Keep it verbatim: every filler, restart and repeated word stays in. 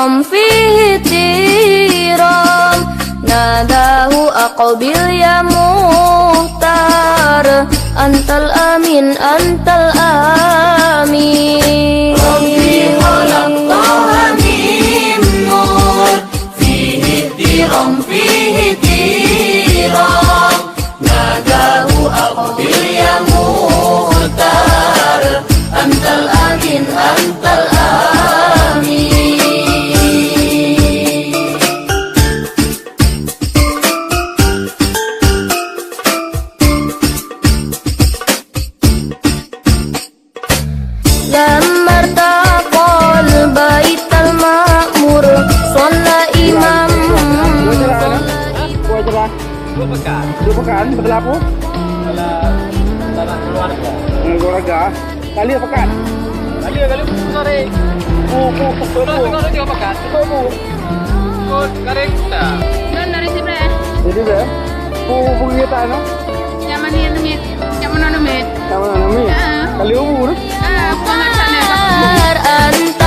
فيه اضطراب، ناداه أقبل يا مختار، أنت الأمين، أنت الأمين. ربي خلق طه من نور، فيه اضطراب، فيه اضطراب، ناداه أقبل يا مختار، أنت الأمين، أنت الأمين. لما ارتقى البيت المعمور، صلى إمام. Dua cerah. Dua pekan. Dua pekan, beutôi apa? Dalam tanah keluarga. Tanah keluarga. Kali pekan. Kali, kali, sorry. Bu, bu, bu, bu. Tengok, tengok, tengok pekan. Bu, bu. Ikut garing kita. Don dari Sibreh. Dari Sibreh? Bu, bu, bu, kita, no? Nyang mana nyang teumit? Nyang mana teumit? Nyang mana teumit? Ha. Kali ubu tu? Ha, bukan sana. أنت